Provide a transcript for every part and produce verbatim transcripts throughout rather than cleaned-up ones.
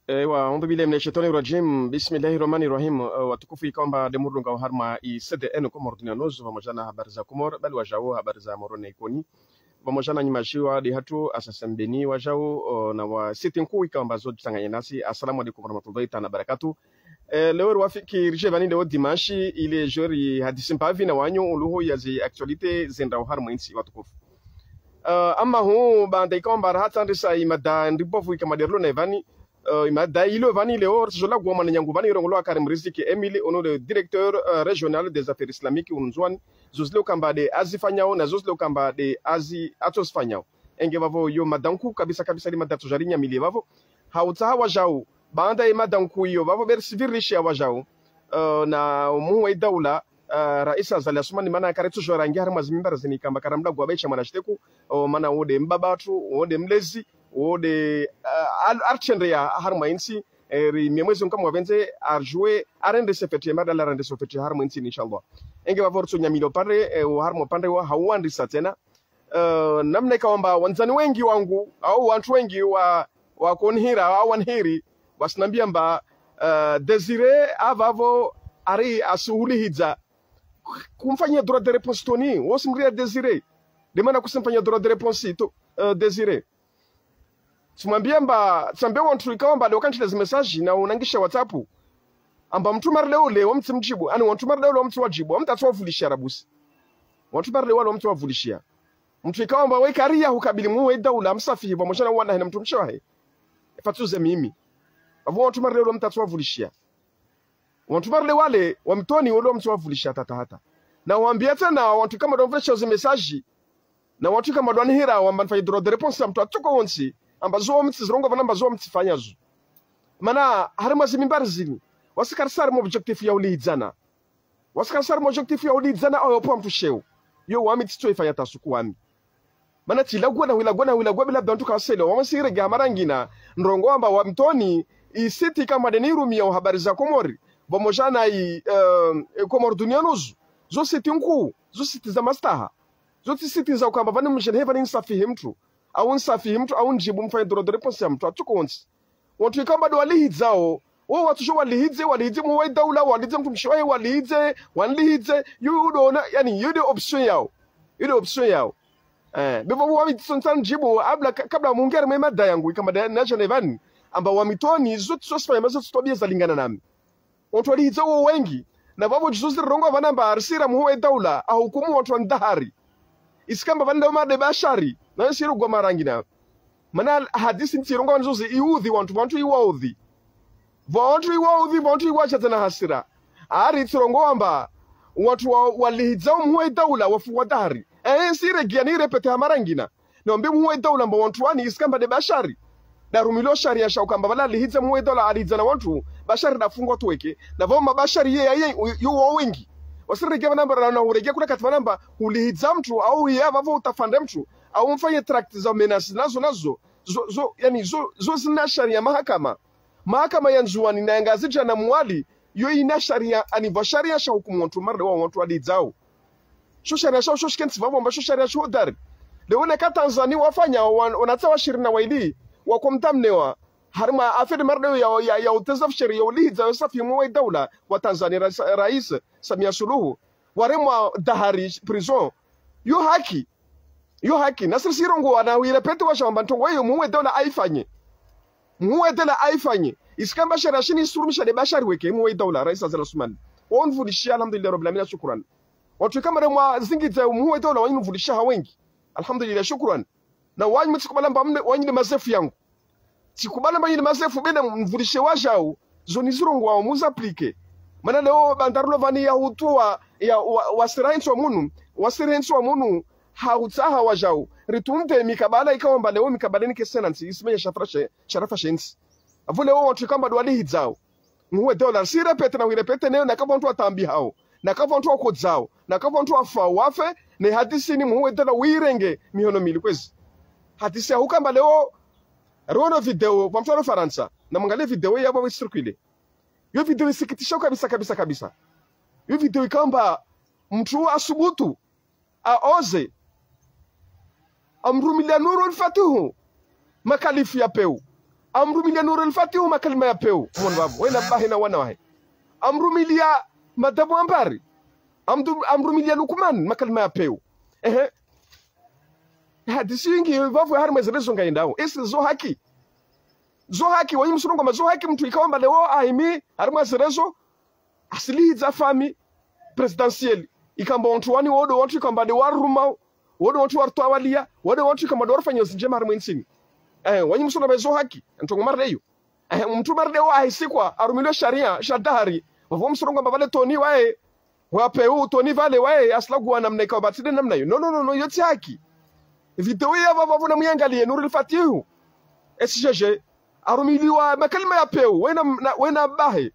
Ewa, audhu billahi mina shaitani rajim. Bismillahi rahmani rahim. Eh, watukufu, ikao amba de murunga harumwa i C D N Comores Dunia News, pvamoja na Habari za Comores, bali wajau Habari za Moroni na Ikoni. Pvamoja na nyi mashiwa de hatru asasembeni wajau, o, na wa siti nkuu ikao amba zo djitsanganya nasi. Assalamu alaikum warahmatullahi taala wabarakatuh. Eh, leo rwafikiri dje pvani leo dimanche, ile djo rihadisi mbapvi na wanyu uluhu ya zi actualité zendao harumwa intsi watukufu. Eh, amma hu baanda ikao amba rahatandisa imada ndribovu ikao amba de rilo nayo pvani, eh, imada ilo pvani leo, ritsojola gwa mwananyangu pvani irongolwa Karim Riziki Emile, ono le directeur, eh, régional des affaires islamiques hunu Ndzuani, zo zile ikao amba de azifanyao, na zo zile ikao amba de azi atsozifanyao. Enge pvapvo yo mada nkuu kabisa kabisa, ile mada tsoja rinyamilie pvapvo. Hautsaha wajau, baanda ye mada nkuu iyo, pvapvo be risivirishi ya wajau, eh, na umuhuu wa idaula, eh, Rais Azali Assoumani, mana kari tsoja rangi harumwa zimimbari zini ikao amba karamlagua be sha mwana shiteku, o, mana wo de mbaba hatru, wo de mlezi, wo de, eh, al-, artshendea harumwa intsi, eh, ri mie mwezi nkamu wapvendze, arjue, arendese feti, ye mada la arendese feti harumwa intsi, inshallah. Enge pvapvo ritsonyamilio pare, eh, wo harumwa pare wa hauandisa tsena, eh, namna ikao amba wandzani wengi wangu, au wantru wengi wa, wakonihira, au wanihiri, wasinambia amba, eh, Désiré, apvapvo ari asuhulihidza. Kumfanyia droit de réponse toni, wosimria Désiré. De mana kusimfanyia droit de réponse to, eh, Désiré. Tsimwambia amba, tsambe wantru ikao amba de wakantila zi message na unangisha WhatsApp. Amba mtru marle ule wamtsi mjibu, ani wantru marle ule wamtsi wajibu, wamtatsu wavulishia rabusi. Wantru marle wale wamtsi wavulishia. Mtru ikao amba we kari ya hukabili muhuu wa idaula, amsafihi pvamoja na wana hahe na mtrumishi wahe. Fatsuze mimi. Pvapvo wantru marle ule wamtatsu wavulishia. Wantru marle wale wa mtoni wale wamtsi wavulishia tata hata. Na wambia tsena wantru ikao amba de wamvulishia zi message. Na wantru ikao amba de wanihira wamba nifanye droit de réponse ya mtru atsuko wontsi. Amba zo wamtsi zirongoa pvanu amba zo wamtsi fanya zo. Mana harumwa zimimbari zini, wasi karisa harumwa objectif ya ulihidzana. Wasi karisa harumwa objectif ya ulihidzana au ya upva mtru sheo. Yo wami tsitso ifanya tasuku wami. Mana tsilagua na huilagua na huilagua bila wantru kawasele. Wamwe sirege hamara ngina, nrongoa amba wa mtoni, i siti ikao amba de nirumiao Habari za Comores, pvamoja na i, eh, Comores Dunia News. Zo siti nkuu, zo siti za mastaha. Zo tsi siti za ukao amba pvani mjene he pvani nsafihi mtru. Au nsafihi mtru, au njibu mfanye droit de réponse ya mtru atsuko wontsi. Wantru ikao amba de walihidzao, wo watsujo walihidze, walihidze muhuu wa idaula, walihidze mtrumishi wahe, walihidze, wanilihidze, yo udo ona, yani, yo de option yao. Yo de option yao. Eh, be pvapvo wami tsitso ntsa njibu, abla ka-, kabla mungia harumwa mada yangu, ikao amba de naja nayo pvani, amba wa mtoni, zo tsi sifanya mazo tsi twabia zalingana nami. Wantru walihidzao wo wengi, na pvapvo djuzi rirongoa pvanu amba arisira muhuu wa idaula, ahukumu wantru wa ndahari. Isikao amba pvanu de wama de bashari, na yo sirugua mara ngina. Mana hadisi ntsirongoa pvanu zozi iudhi wantru, wantru iwaudhi. Pvo wantru iwaudhi, pvo wantru iwajaza na hasira. Ari tsirongoa amba wantru wa, walihidzao muhuu wa idaula, wafu wa dahari. Eh, nsiregia nirépété hamara ngina. Niwambie muhuu wa idaula amba wantru wani isikao amba de bashari. Darumilio sharia sha ukao amba pvala alihidza muhuu wa idaula alihidza na wantru, bashari dafungwa tuweke. Na pvao mabashari ye, ye, yo wa wengi. Wasiregea pvanu amba na, na uregea kuna kati pvanu amba ulihidza mtru, au ya pvapvo utafande mtru, au mfanye tract za menace nazo, nazo. Zo, zo, yani, zo, zo zina sharia mahakama. Mahakama ya Ndzuani na ya Ngazidja na Mwali, yo ina sharia, ani pva sharia sha hukumu wantru marle wa wantru walihidzao. Sho sharia sha, sho shikentsi pvapvo amba sho sharia sho hodari. Leo neka Tanzania wafanya, wan-, wanatsa wa shirini na waili, wako mtamnewa. Harumwa affaire marle ya, ya, ya uteza fsheri, ya ulihidza, ya usafihi muhuu wa idaula wa Tanzania, Rais, Rais Samia Suluhu. Waremwa dahari prison. Yo haki. Yo haki, nasi risirongoa na huirépété wajau amba ntrongo iyo muhuu wa idaula aifanye. Muhuu wa idaula aifanye. Isikao amba sharia shini isurumisha de bashari weke muhuu wa idaula, Rais Azali Assoumani. Wo nivulishia, alhamdulillah rabbil alamin, shukran. Wantru ikao amba de mwazingidza muhuu wa idaula wanyu nivulishia ha wengi. Alhamdulillah, shukran. Na wanyu mtsikubali amba mne, wanyu de mazefu yangu. Tsikubali amba nyinyi mazefu be na mvulishe wajau, zo nizirongoao muza appliqué. Mana leo baanda rilo pvani ya hutoa, ya wa, wasira hentsi wa munu, wasira hentsi wa munu, ha utsaha wajau. Ritunde mikabala ikao amba leo mikabala nike senansi, isimenya sharafa she, sharafa she ntsi. Apvo leo wantru ikao amba de walihidzao muhuu wa idaula, sirépété na huirépété nayo, naka pvo wantru watambihao, naka pvo wantru wakodzao, naka pvo wantru wafao, wafe, ne hadisi ni muhuu wa idaula uirenge mihono mili kwezi. Hadisi ya hukao amba leo, rono video, pva mtru wa Farantsa, na mwangalie video ya pvapvo isirikile. Yo video isikitisha kabisa, kabisa, kabisa. Yo video ikao amba mtru asubutu, aoze, amrumilia Nurul Fatihu, makalifu ya peu. Amrumilia Nurul Fatihu makalima ya pewu. Mwono vavo. Wena bahe na wana wahe. Amrumilia Madamu Ambari. Amdu-, amrumilia Lukman makalima ya pewu. Ehe. Hadisi nyindji vavo harimwa ze réseaux ngayendao. Esi zo haki. Zo haki, wanyu msurongoa amba zo haki mtru ikao amba leo ahimi harimwa ze réseaux. Asilihidza famille présidentielle. Ikao amba wantru wani wo ndo wantru ikao amba nde warumao, wo ndo wantru warutwawalia, wo ndo wantru ikao amba nde warufanyao zindjema harimwa entsi ini. Eh, wanyu msurongoa amba zo haki, ntrongo marde iyo. Eh, mtru marde wa ahisikwa, arumilwe sharia, sha dahari. Vavo msurongoa amba vale Tony waye, wa pewu, Tony vale waye, asilaguwa namna ikao amba tsi nde namna iyo. No, no, no, no, iyo tsi haki. Video ya vavo, vavo na muyangalie, Nurul Fatihu. S G G, arumiliwa makalima ya pewu, wena, na, wena bahe.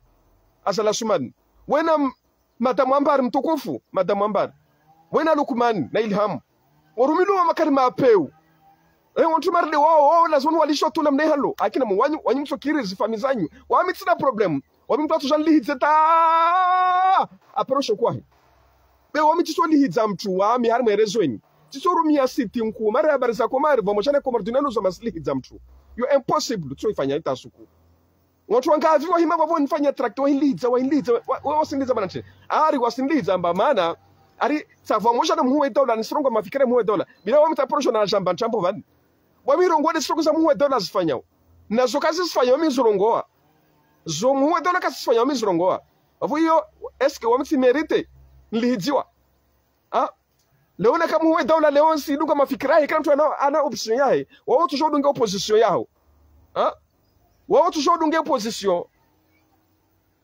Azali Assoumani. Wena m-, Madamu Ambari mtukufu, Madamu Ambari. Wena Lukman na Ilham. Warumiliwa makalima ya pewu. Eh, wantru marde wao, wao, lazima walisho tu namna halo. Akina mwanyu, wanyu mtsokiri zifamille zanyu. Wami tsina problème. Wami mtru atsoja nilihidze ta. Apero sho kwahi. Be wami tsitsolihidza mtru, wami harimwa e réseau ini. Tsitsorumia site nkuu, mara ya Habari za Komori, vamo jana Komori Dunia News masilihidza mtru. Yo impossible, tsoifanya ita suku. Wantru wanga avi wahima vavo nifanya tract, wahinilidza, wahinilidza, wa, wa, wasinilidza mana ntshe. Ari wasinilidza amba mana, ari, sa vamo jana muhuu we daula, nisirongoa mafikira muhuu we daula. Bila wami ta porosho na jamba ntrambo vani. Wami rongoa nde sirongoa za muhuu we daula zifanyao. Na zo kazisifanyao wami nzirongoa. Zo muhuu we daula kazisifanyao wami nzirongoa. Vavo iyo, est-ce que wami tsi mérité nilihidziwa? Ah? Leo naka muhuu we daula leo nsidunga mafikira yahe, kila mtru ana, ana option yahe. Wao toujours udunge opposition yaho. Ah? Wao toujours udunge opposition.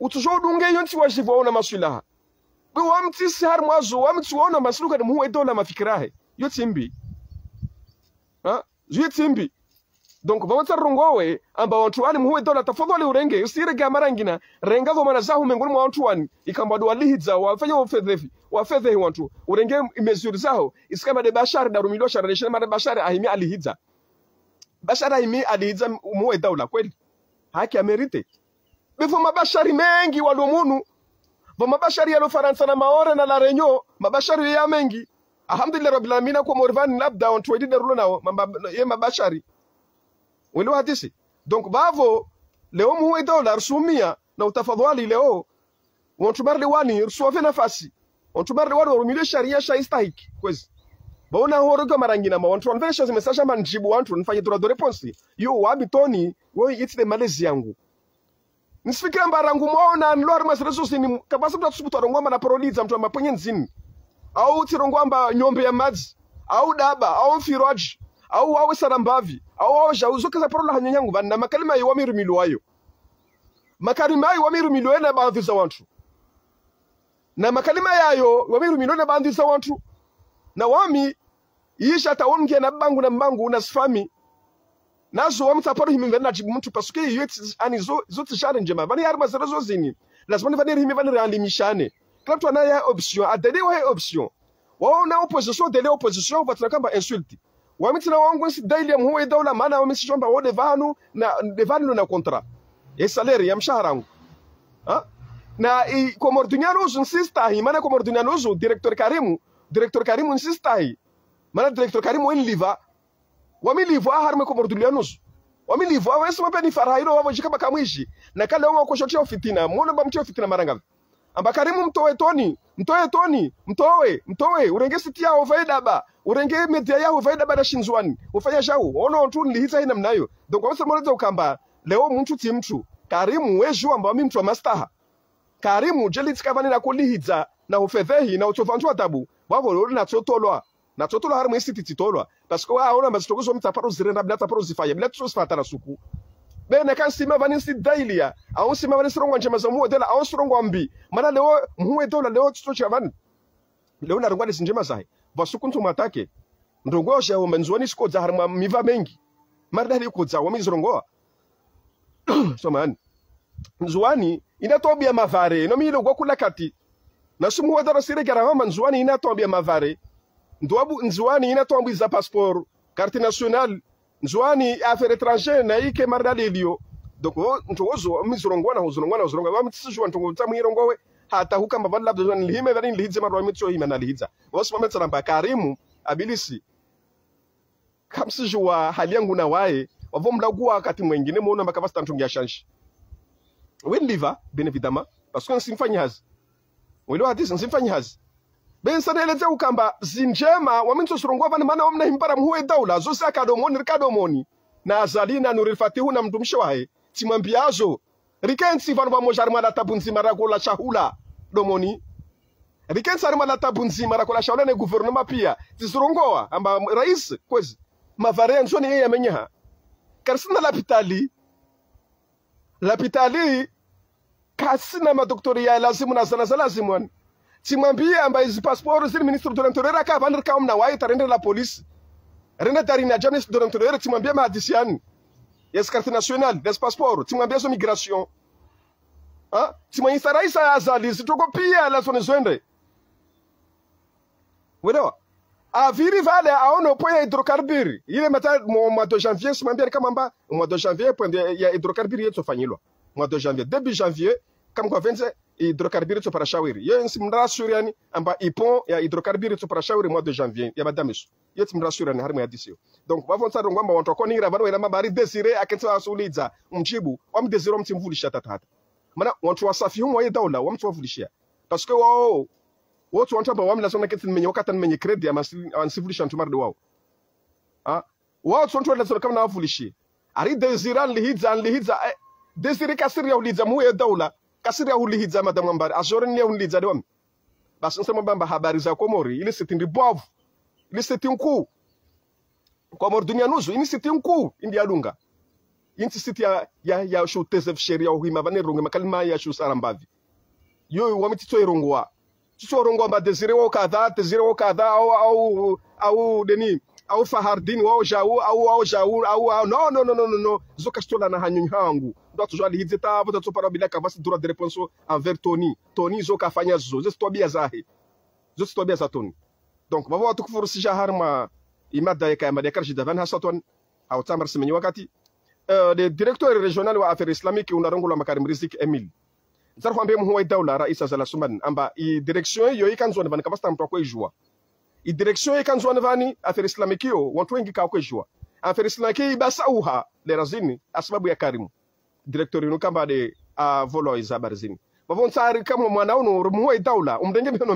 Utsudjo udunge iyo ntsi wajibu waona maswilaha. Be wami tsi si harimwa zo, wami tsi waona maswilaha ni muhuu we daula mafikira yahe. Iyo tsi mbi. Ha? Iyo tsi mbi. Donc, vavo tsi rongowe, amba wantru wani muhuu we daula tafadhali urenge, usirenge amara ngina, renga dhwamana zaho mengoni mwa wantru wani, ikao amba ndo walihidza, wafanya ufedhehi, wafedhehi wantru, urenge mesures zaho, isikamba nde Bashar, ndarumilwa Bashar, neshina mara Bashar, ahimi alihidza. Bashar ahimi alihidza muhuu we daula, kweli. Haki ya mérité. Be vavo mabashari mengi walo munu. Vavo mabashari yalo Farantsa na Maore na La Réunion, mabashari ya mengi. Alhamdulillah Rabbil Alamina, Komori vani labda wantru weli nde rulo nao, ma, ma, ye mabashari. Wele hadisi. Donc, vavo, leo muhuu we daula, rusumia, na utafadhwali leo, wantru marde wani, rusuwapve nafasi. Wantru marde wani, warumilwe sharia sha istahiki, kwezi. Vaona horo kwa mara ngina, ma wantru wanipve nafasi message amba nijibu wantru, nifanye droit de réponse. Yo, wami Tony, wo itsi nde malezi yangu. Nisifikira amba rangu mwaona nilo harimwa ze réseaux zini, kapvatsi mtru atsubutu arongoa amba na parole za mtru amba pwenye ndzini. Au tsirongoa amba nyombe ya madzi. Au daba, au mfirwaji. Au wawe sarambavi. Au wawe jau, zo keza parole hanyo nyangu, vani na makalima yo wami rumilwa yo. Makalima yo wami rumilwa na baadhwi za wantru. Na makalima yayo, wami rumilwa na baadhwi za wantru. Na wami, isha ta wonge na bangu na mbangu na sifami. Nazo wami tsi paro himi vani najibu mtru parce que iyo tsi, ani zo, zo tsi jale ndjema. Vani harimwa ze réseaux zini. Lazima ni vani rihimi vani rialimishane. Kila mtru ana ya option, adele wa ya option. Wao na opposition, adele opposition, vatsi na kamba insulte. Wami tsina wangu nsi daili ya muhuu we daula mana wami nsidjo amba wo nde vanu, na, nde vanu na contrat. E salaire ya mshahara wangu. Ha? Na i Comores Dunia News nsistahi, mana Comores Dunia News, directeur Karimu, directeur Karimu nsistahi. Mana directeur Karimu wenilipva. Wamilipva harimwa Comores Dunia News. Wamilipva, wesi mapeni faraha ilo wavo jika baka mwishi. Na kale wao kwasho tia ufitina, mwono amba mtia ufitina mara ngapvi. Amba Karimu mtowe Tony, mtowe Tony, mtowe, mtowe, urenge site yaho uvaye daba, urenge média yaho uvaye daba na shindzuwani, ufanya jau, ono ntru nilihidza hina mnayo. Donc, wamse mweleze ukamba, leo mtru tsi mtru, Karimu wejua amba wami mtru wa mastaha. Karimu, jeli tsikavani na kulihidza, na ufedhehi, na utsofa ntru wa tabu, wavo lolo na tsotolwa. Na tsotolwa harimwa e site tsitolwa. Parce que waona amba zitrongo zo mtsi paro zirenda bila tsi paro zifanya, bila tso zifanya tana suku. Be na kansima vani nsi daili ya, au nsima vani nsirongoa ndjema za muhuu we daula, au nsirongoa mbi. Mana leo, muhuu we daula leo tsotso cha vani. Leo narongoa nde zindjema zahe. Vasuku ntsu mwatake. Ndrongo ya amba Ndzuwani sikodza harimwa miva mengi. Mara dahili kodza, wami nzirongoa. Samahani. Ndzuwani, ina twabiya mavare, no milo gwa kula kati. Na sumu wa dara sire gara hama Ndzuwani ina twabiya mavare. Ndwabu Ndzuwani ina twabiya passeport, carte nationale. Ndzuwani affaires étrangères na ike mara dahili iliyo. Donc, wo, ntrongo zo, mi zirongoa na, zirongoa na, zirongoa. Wami tsisijua ntrongo tsa mwirongowe. Hata hukamba vani labda Ndzuwani lihime, vani lihidze mara wami tso hima nalihidza. Wasi wame tsaramba Karimu, Abilisi. Kamsijua hali yangu na waye, Wavo mlaguwa wakati mwengine, mwono amba kapvatsi tantru ngiya shanji. Wendliva, bien évidemment, parce que ntsi mfanyi hazi. Welewa hadisi, ntsi mfanyi hazi. Be ntsa neledze ukamba zindjema, wami ntso zirongowa vani mana wami nahimpara mhuu we daula, zo si aka Domoni, rika Domoni. Na Azali, na Nour El Fath, na mdrumshe wahe. Tsimwambiya zo. Rikentsi vanu vamoja harimwa la tabu ndzima rakola shahula Domoni. Rikentsi harimwa la tabu ndzima rakola shahula ne gouvernement piya. Tsizirongowa, amba raisi, kwezi. Mavare ndzoni yeye yamenyeha. Karisina lapitali. Lapitali, kasina madoktori ya lazimu na zana za lazimu wani. Tsimwambiya amba izi passeport zili ministre de l'intérieur aka vani rika omna wayi tarende la police. Rende tarini ya ministre de l'intérieur, tsimwambiya mahadisi yani. Yes, carte nationale, des passeports, tsimwambiya zo migration. Ha? Tsimwanyisa raisi Azali, zitroko piya lazone zwende. Welewa? Aviri vale aono point ya hydrocarbures. Ile mata mo mois de janvier, tsimwambiya ni kamwamba, mois de janvier, point de, ya hydrocarbures yetsofanyilwa. Mois de janvier, début janvier, kamkwa vende, hydrocarbures yetsopara shawiri. Ye ntsi mrasuri yani, amba i point ya hydrocarbures yetsopara shawiri mois de janvier, ya madamisu. Ye ntsi mrasuri yani, harimwa ye hadisi yo. Donc, vavo ntsa rongowa amba wantru wakonira, vanu wela mabari Désiré, akentsi wasulidza, mdjibu, wami Désiré wami tsimvulisha hata hata. Mana, wantru wasafi humo ye daula, wami tsiwavulishiya. Parce que wao, wao tsi wantru amba wami lazima nakentsi nimenye wakati nimenye crédit, ama nsi-, ama ntsivulisha ntru marde wao. Ha? Wao tsi wantru lazima kama nawavulishiye. Ari Désiré anlihidza, anlihidza, eh, Désiré kasiri ya hulidza mhuu ye daula, kasiri ya hulihidza madamu ambari, azore ni ya hulidza de wami. Basi ntsa mwamba amba habari za Komori, ili siti ndi bwavu, ili siti nkuu. Komori Dunia News, ini siti nkuu, indi yadunga. Intsi siti ya, ya, ya shu teze fisheri ya uhima, vane runge makalima ya shu sara mbavi. Yo, wami tsitso irongowa. Tsitso irongowa amba Désiré wa kadha, Désiré wa kadha, au, au, au, deni, au Fahardine, wao jau, au, au jau, au, au, non, non, non, non, non, non. Zo kashitola na hanyunyu hangu. Ndo atso jwali hidze ta, vota tsopara bila kavasi droit de réponse envers Tony. Tony zo kafanya zo, zo twabiya zahe. Zo twabiya za Tony. Donc, vavo watukufu rusija harimwa imada yeka ya mada ya karjida vani haswa Tony, au tsamara simenyi wakati. Euh, le directeur régional wa affaires islamiques unarongolwa Makarim Riziki Emile. Ntsari hwambiye mhuu wa daula, raisi Azali Assoumani, amba i direction yo ikandzwani vani kavasi ta mtru akwejua. I direction yo ikandzwani vani, affaires islamiques yo, wantru wengi kawakwejua. Affaires islamiques ibasa uha, le razini, asababu ya Karim. Directeur inu kamba de, a, volo iza habari zini. Vavo ntsari kamwe mwana unu, mhuu wa daula, umrenge mihono